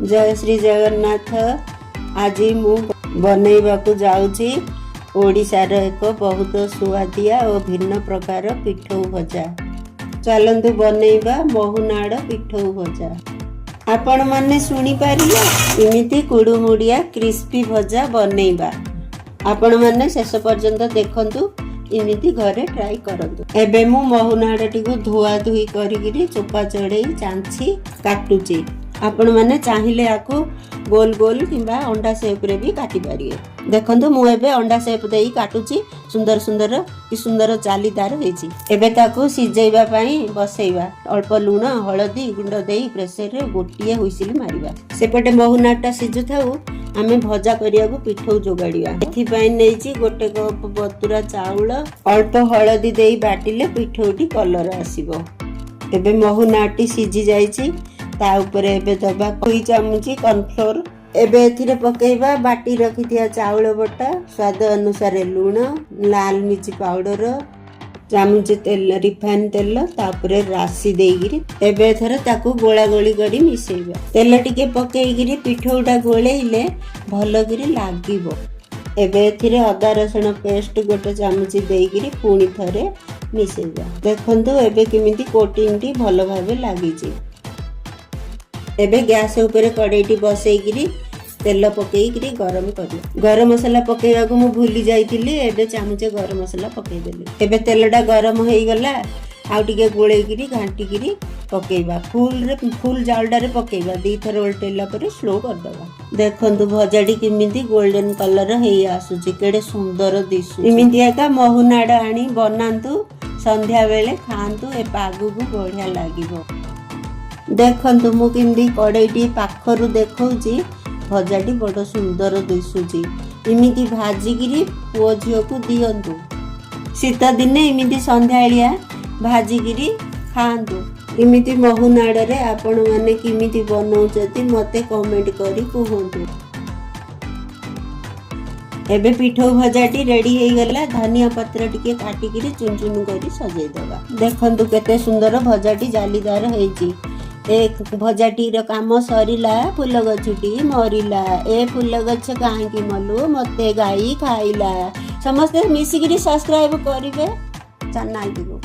ଜୟ ଶ୍ରୀ ଜଗନ୍ନାଥ। ଆଜି ମୁଁ ବନେଇବାକୁ ଯାଉଛି ଓଡ଼ିଶାର ଏକ ବହୁତ ସୁଆଦିଆ ଓ ଭିନ୍ନ ପ୍ରକାର ପିଠଉ ଭଜା। ଚାଲନ୍ତୁ ବନେଇବା ମହୁନାଡ଼ ପିଠଉ ଭଜା। ଆପଣମାନେ ଶୁଣିପାରିଲେ, ଏମିତି କୁଡ଼ୁମୁଡ଼ିଆ କ୍ରିସ୍ପି ଭଜା ବନେଇବା। ଆପଣମାନେ ଶେଷ ପର୍ଯ୍ୟନ୍ତ ଦେଖନ୍ତୁ, ଏମିତି ଘରେ ଟ୍ରାଏ କରନ୍ତୁ। ଏବେ ମୁଁ ମହୁନାଡ଼ଟିକୁ ଧୁଆ ଧୁଇ କରିକିରି ଚୋପା ଚଢ଼େଇ ଚାଞ୍ଚି କାଟୁଛି। ଆପଣମାନେ ଚାହିଁଲେ ଆକୁ ଗୋଲ ଗୋଲ କିମ୍ବା ଅଣ୍ଡା ସେପ୍ରେ ବି କାଟି ପାରିବେ। ଦେଖନ୍ତୁ, ମୁଁ ଏବେ ଅଣ୍ଡା ସେପ୍ ଦେଇ କାଟୁଛି। ସୁନ୍ଦର ସୁନ୍ଦର, କି ସୁନ୍ଦର ଜାଲିଦାର ହେଇଛି। ଏବେ ତାକୁ ସିଝେଇବା ପାଇଁ ବସେଇବା। ଅଳ୍ପ ଲୁଣ, ହଳଦୀ ଗୁଣ୍ଡ ଦେଇ ପ୍ରେସରରେ ଗୋଟିଏ ହୁଇସିଲ ମାରିବା। ସେପଟେ ମହୁନାଡ଼ଟା ସିଝୁଥାଉ, ଆମେ ଭଜା କରିବାକୁ ପିଠଉ ଯୋଗାଡ଼ିବା। ଏଥିପାଇଁ ନେଇଛି 1 କପ୍ ବତୁରା ଚାଉଳ। ଅଳ୍ପ ହଳଦୀ ଦେଇ ବାଟିଲେ ପିଠଉଟି କଲର ଆସିବ। ଏବେ ମହୁନାଡ଼ଟି ସିଝି ଯାଇଛି। ତା ଉପରେ ଏବେ ଦବା 2 ଚାମଚ କର୍ଣ୍ଣଫ୍ଲୋର। ଏବେ ଏଥିରେ ପକେଇବା ବାଟି ରଖିଥିବା ଚାଉଳ ବଟା, ସ୍ୱାଦ ଅନୁସାରେ ଲୁଣ, ଲାଲ ମିର୍ଚି ପାଉଡର, ଚାମଚ ତେଲ, ରିଫାଇନ ତେଲ। ତାପରେ ରାଶି ଦେଇକିରି ଏବେ ଏଥର ତାକୁ ଗୋଳା ଗୋଳି କରି ମିଶେଇବା। ତେଲ ଟିକେ ପକେଇକିରି ପିଠଉଟା ଗୋଳେଇଲେ ଭଲକିରି ଲାଗିବ। ଏବେ ଏଥିରେ ଅଦା ରସୁଣ ପେଷ୍ଟ 1 ଚାମଚ ଦେଇକିରି ପୁଣି ଥରେ ମିଶେଇବା। ଦେଖନ୍ତୁ, ଏବେ କେମିତି କୋଟିଂଟି ଭଲ ଭାବେ ଲାଗିଛି। ଏବେ ଗ୍ୟାସ୍ ଉପରେ କଡ଼େଇଟି ବସେଇକିରି ତେଲ ପକେଇକିରି ଗରମ କରିବା। ଗରମ ମସଲା ପକେଇବାକୁ ମୁଁ ଭୁଲି ଯାଇଥିଲି। ଏବେ ଚାମଚେ ଗରମ ମସଲା ପକେଇଦେଲି। ଏବେ ତେଲଟା ଗରମ ହେଇଗଲା। ଆଉ ଟିକେ ଗୋଳେଇକିରି ଘାଣ୍ଟିକିରି ପକେଇବା। ଫୁଲରେ ଫୁଲ ଜାଳଟାରେ ପକେଇବା। ଦୁଇଥର ଓଲଟେଇଲା ପରେ ସ୍ଲୋ କରିଦେବା। ଦେଖନ୍ତୁ, ଭଜାଟି କେମିତି ଗୋଲ୍ଡେନ କଲର ହେଇ ଆସୁଛି, କେଡ଼େ ସୁନ୍ଦର ଦିଶୁଛି। ଏମିତି ଏକା ମହୁନାଡ଼ ଆଣି ବନାନ୍ତୁ, ସନ୍ଧ୍ୟାବେଳେ ଖାଆନ୍ତୁ। ଏ ପାଗକୁ ବଢ଼ିଆ ଲାଗିବ। ଦେଖନ୍ତୁ, ମୁଁ କେମିତି କଡ଼େଇଟି ପାଖରୁ ଦେଖାଉଛି। ଭଜାଟି ବଡ଼ ସୁନ୍ଦର ଦିଶୁଛି। ଏମିତି ଭାଜିକିରି ପୁଅ ଝିଅକୁ ଦିଅନ୍ତୁ। ଶୀତ ଦିନେ ଏମିତି ସନ୍ଧ୍ୟାଳିଆ ଭାଜିକିରି ଖାଆନ୍ତୁ। ଏମିତି ମହୁନାଡ଼ରେ ଆପଣମାନେ କେମିତି ବନଉଛନ୍ତି, ମୋତେ କମେଣ୍ଟ କରି କୁହନ୍ତୁ। ଏବେ ପିଠଉ ଭଜାଟି ରେଡି ହେଇଗଲା। ଧନିଆ ପତ୍ର ଟିକେ କାଟିକିରି ଚୁନ ଚୁନ କରି ସଜେଇଦେବା। ଦେଖନ୍ତୁ, କେତେ ସୁନ୍ଦର ଭଜାଟି ଜାଲିଦାର ହେଇଛି। ଏ ଭଜାଟିର କାମ ସରିଲା, ଫୁଲ ଗଛଟି ମରିଲା। ଏ ଫୁଲ ଗଛ କାହିଁକି ମଲୁ, ମତେ ଗାଈ ଖାଇଲା। ସମସ୍ତେ ମିଶିକିରି ସବସ୍କ୍ରାଇବ କରିବେ ଚ୍ୟାନେଲଟିକୁ।